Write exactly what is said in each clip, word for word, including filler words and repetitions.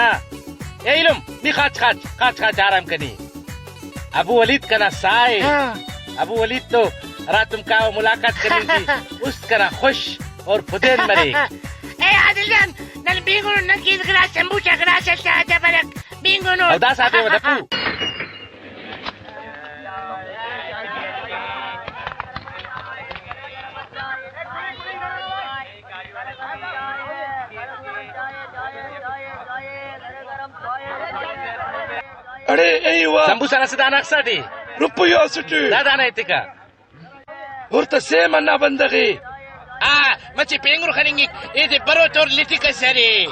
ہاں۔ اے ایلم، نی خاچ خاچ، خاچ خاچ آرام کنی۔ ابو ولید کنا ساہ ءِ۔ ہاں۔ ابو ولید تو ہراتم کاوہ ملاقات کننگ ٹی است کنا خوش اور پدین مریک۔ اے عادل جان، نن بینگنن، نن کیس گلاس سمبوسہ گلاس اس آ جبرک بینگنن۔ او داسہ آتے و دپو۔ اڑے، اے وا۔ سمبوسہ نا اسہ دانہ اکسا ٹی۔ روپیہ اسٹی۔ دا دانہ ایتکا۔ ہر تہ سیم ہندا بندغ ءِ۔ آ، مچہ پینگر خننگک، ایدے بروت اور لٹک اس ارے۔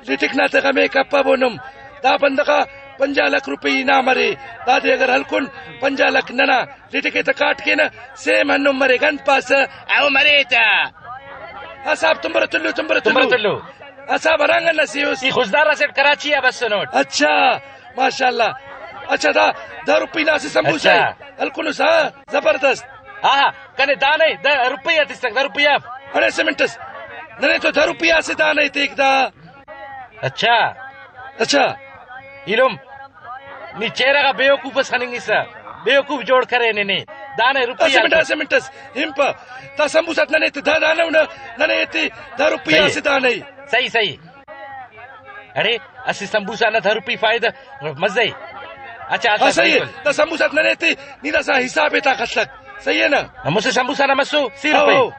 لٹک نا تہ غمے کپبو نم۔ دا بندغ آ پنجاہ لکھ روپئی انعام ارے۔ دادے اگر ہلکن، پنجاہ لکھ ننا۔ لٹک ءِ تہ کاٹ کینہ، سیم ہندن مرے، گند پاسہ۔ او مرے تہ۔ آ صاحب، تمبرہ تلو، تمبرہ تمبرہ تلو۔ تلو۔ آ صاحب، ہرانگ نا سی اس۔ ای خضدار اسٹ کراچی آ بسنٹ۔ اچھا، ماشاءاللہ۔ اچھا، دا دہ روپئی نا اسہ سمبوسہ اے۔ اچھا۔ ہلکنس، ہاں، زبردست۔ ہاں، ہاں، کنے دانہ ءِ دہ روپیہ تسک، دہ روپیہ۔ اڑے اسہ منٹ اس، ننے تو دہ روپیہ اسہ دانہ ءِ تیک دا۔ اچھا۔ اچھا۔ ایلم، نی چہرہ غا بیوقوف اس خننگسہ، بیوقوف جوڑ کرینے نے۔ دانہ ءِ روپیہ اسہ منٹ، اسہ منٹ اس، ہنپہ۔ دا سمبوسہ ننے ایتے دہ دانہ اُنہ، ننے ایتے دہ روپیہ صحیح۔ اسہ دانہ ءِ۔ صحیح، صحیح۔ اڑے، اسہ سمبوسہ نا دہ روپی فائدہ، مزہ ءِ۔ اچھا، اچھا، ہاں، صحیح ءِ۔ بالکل۔ دا سمبوسہ ننے ایتے، نی داسہ حساب ءِ تا خلک۔ صحیح ءِ نا؟ مسہ سمبوسہ نا مسو سی ہو، روپی۔ ہو۔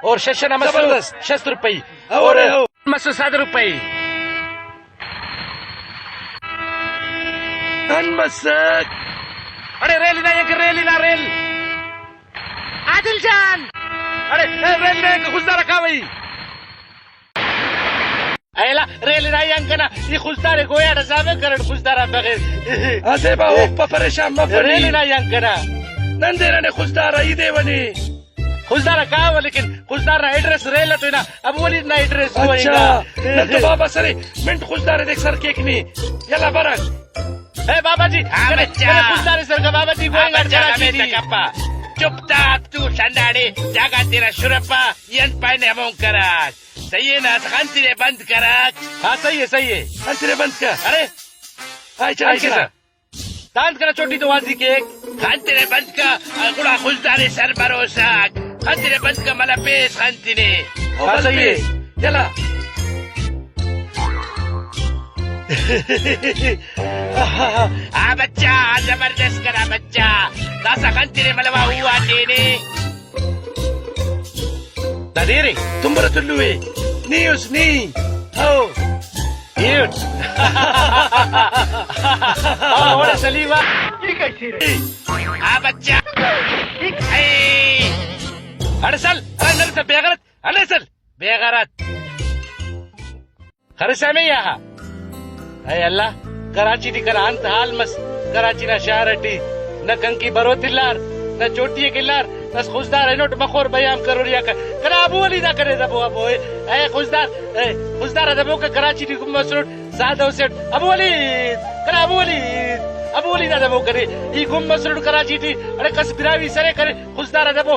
اور شش نا مسو زبردست۔ شست روپی۔ ہو، اور ہو۔ مسو صد روپی۔ ہن مسک۔ اڑے ریل نا یک، ریل نا ریل۔ عادل جان۔ اڑے، اے ریل نا یک خضدار کاوئی۔ ایلا ریل نا ینگ کنا، ای خضدار گویا ڈسامے کرن خضدار بغیر۔ اسے با اوپا پریشان مفنی۔ ریل نا ینگ کنا۔ نن دے ننے خضدار ای دے ونی۔ خضدار کاوہ، لیکن خضدار نا ایڈریس ریل تو نا، ابو ولید نا ایڈریس تو اچھا، انگا۔ نن تو بابا سرے منٹ خضدار دیکھ سر کیک نی۔ یلا برک۔ اے بابا جی، ہاں کنے، بچہ۔ کنے خضدار سر کا بابا جی، ہاں گوئیں گاڑ بچہ، کراچی ہمیں ٹی۔ تکپا۔ چپ تا تو سنداڑے، جاگہ تیرا شرپا، ین پائنے ہمون کراک۔ صحیح ءِ نا، خن تینے بند کراک۔ ہاں، صحیح ءِ، صحیح ءِ۔ خن تینے بند کر۔ ارے۔ آئی چا، آئی انت کسا۔ چا۔ تانت کنا چوٹی تو واضح کیک۔ خن تینے بند کا، گڑا خضدار سر بروساک۔ خن تینے بند کا، ملا پیس خن تینے۔ او ہاں، بل صحیح ءِ۔ پیس۔ یلا۔ آ بچہ، آ زبردست کنا بچہ۔ داسا خن تینے ملوا ہوا تینے۔ دا دیر ءِ۔ تمبرہ تلو ءِ۔ نی اس نی۔ ہو۔ ہیوٹ۔ ہاں، اوڑے سلیم آ۔ آ بچہ۔ اے۔ اڑے سل، اڑے نن سا بے غیرت، اڑے سل، بے غیرت۔ خرسا میں یا۔ اے اللہ، کراچی ٹی کنا انت حال مس، کراچی نا شہر ٹی نہ کنکی برو تلار، نہ چوٹی ءِ کلار، بس خضدار اینوٹ مخور بیام کرور یا ک-، کنا ابو علی دا کنے دبو ابو اے، اے خضدار، اے خضدار دبو کہ کراچی ٹی گم مسرٹ سادہ اسٹ، ابو علی، کنا ابو علی، ابو علی دا دبو کرے، ای گم مسرٹ کراچی ٹی، اڑے کس براہوئی سرے کرے، خضدار دبو۔